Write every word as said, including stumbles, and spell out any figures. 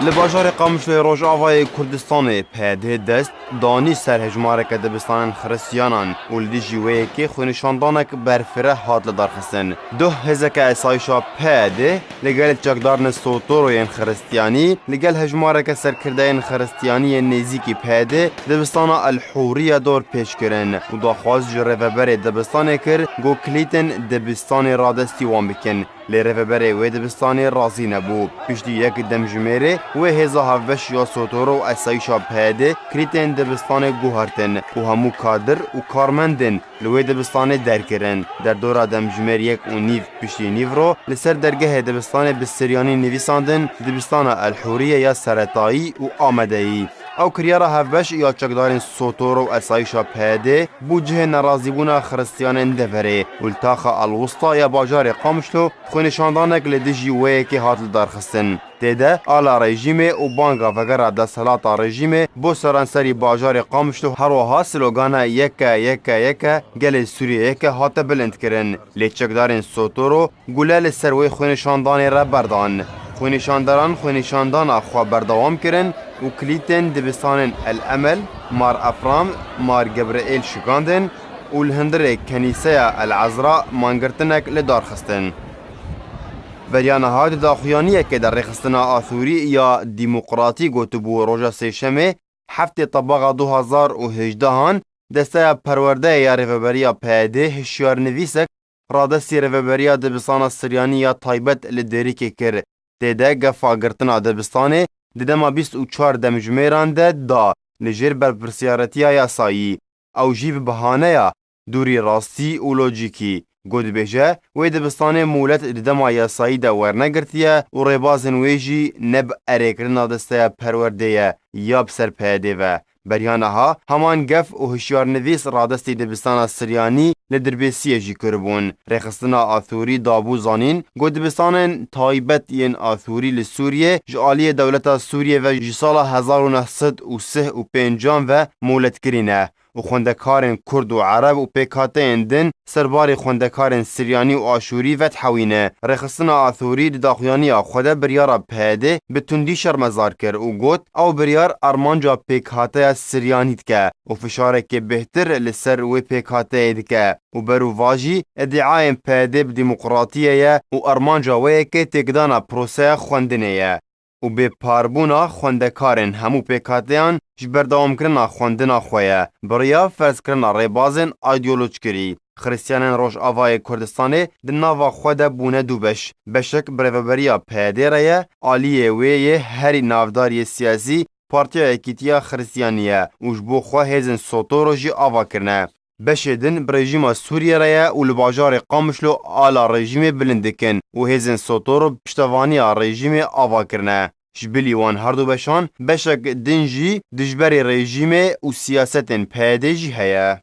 Li bajarê Qamişloyê Rojavayê Kurdistanê P D dest danî ser hejmareke dibistanên Xiristiyanan û li dijî wê yekê xwênîşandanek berfireh hat lidarxistin. Duh hêzeke esayîşa P D li gel çekdarên Sotoro yên Xiristiyanî, li gel hejmareke serkirdeyên Xiristiyanî yên nêzîkî P D dibistana El Hûriye dor pêç kirin û daxwaz ji rêveberê dibistanê kir ku kilîtên dibistanê radestî wan bikin. Lê rêveberê wê dibistanê razî nebû. Piştî yek demjimêrê wê hêza hevbeş ya Sotoro û esayîşa P D D kilîtên dibistanê guhertin û hemû kadir û karmendên li wê dibistanê derkirin. Derdora demjimêr yek û nîv piştî nîvro li ser dergehê dibistanê bi siryanî nivîsandin dibistana El Hûriye ya seretayî û amadeyî. Ew kiryara hevbeş ya çekdarên Sotoro û esayîşa P D D bû cihê nerazîbûna Xiristiyanên deverê û li taxa El Wista ya bajarê Qamişlo xwênîşandanek li dijî wê yekê hat lidarxistin. Tê de ala rejîmê û banga vegera desthilata rejîmê bo seranserî bajarê Qamişlo, her wiha slogana Yeke, yeke, yeke, gelê Sûriyê yeke hate bilindkirin. Lê çekdarên Sotoro gule li ser wê xwênîşandanê re berdan. Xwênîşandaran xwênîşandana xwe berdewam kirin û kilîtên dibistanên El Emel, Mar Efram, Mar Gebreêl şikandin û li hundirê kenîseya El Ezra mangirtinek li dar xistin. Beriya niha di daxuyaniyekê de Rêxistina Athûrî ya Demokratî gotibû, roja Sêşemê heftê Tebaxa du hazar û hejdehan desteya perwerdeyê ya Rêveberiya P D D hişyarnivîsek radestî Rêveberiya Dibistana Siryanî ya Taybet li Dêrikê kir. Tê de gefa girtina dibistanê di dema bîst û çar demjimêran de da li jêr berpirsiyaretiya yasayî. Ew jî bi bahaneya dûrî rastî û lojîkî. Got dibêje, wê dibistanê molet di dema yasayî de wernegirtiye û rêbazên wê jî ne bi erêkirina desteya perwerdê ye ya bi ser P D D ve. Beriya niha heman gef û hişyarnivîs radestî dibistana Siryanî li Dirbêsiyê jî kiribûn. Rêxistina Athûrî dabû zanîn, got dibistanên taybet yên Athûrî li Sûriyê ji aliyê dewleta Sûriyê ve ji sala hezar û neh sed û sih û pêncan ve moletkirî ne û xwendekarên Kurd û Ereb û pêkhateyên din serbarî xwendekarên Siryanî û Aşûrî vedihewîne. Rêxistina Athûrî di daxuyaniya xwe de biryara P D D bi tundî şermezar kir û got, ew biryar armanca pêkhateya Siryanî dike û fişarekê bêhtir li ser wê pêkhateyê dike û berû va jî îdiayên P D D bi demokratiyê ye û armanca wê yekê têkdana proseya xwendinê ye û bêparbûna xwendekarên hemû pêkhateyan ji berdewamkirina xwendina xwe ye, bi riya ferzkirina rêbazên îdeolojkirî. Xiristiyanên Rojavayê Kurdistanê di nava xwe de bûne du beş. Beşek bi rêveberiya P D D re ye, aliyê wê yê herî navdar yê siyasî Partiya Yekîtiya Xiristiyanî ye û ji bo xwe hêzên Sotoro jî ava kirine. Beşê din bi rejîma Sûriyê re ye û li bajarê Qamişlo ala rejîmê bilind dikin û hêzên Sotoro bi piştevaniya rejîmê ava kirine. Ji bilî wan herdu beşan beşek din jî dijberê rejîmê û siyasetên P D D jî heye.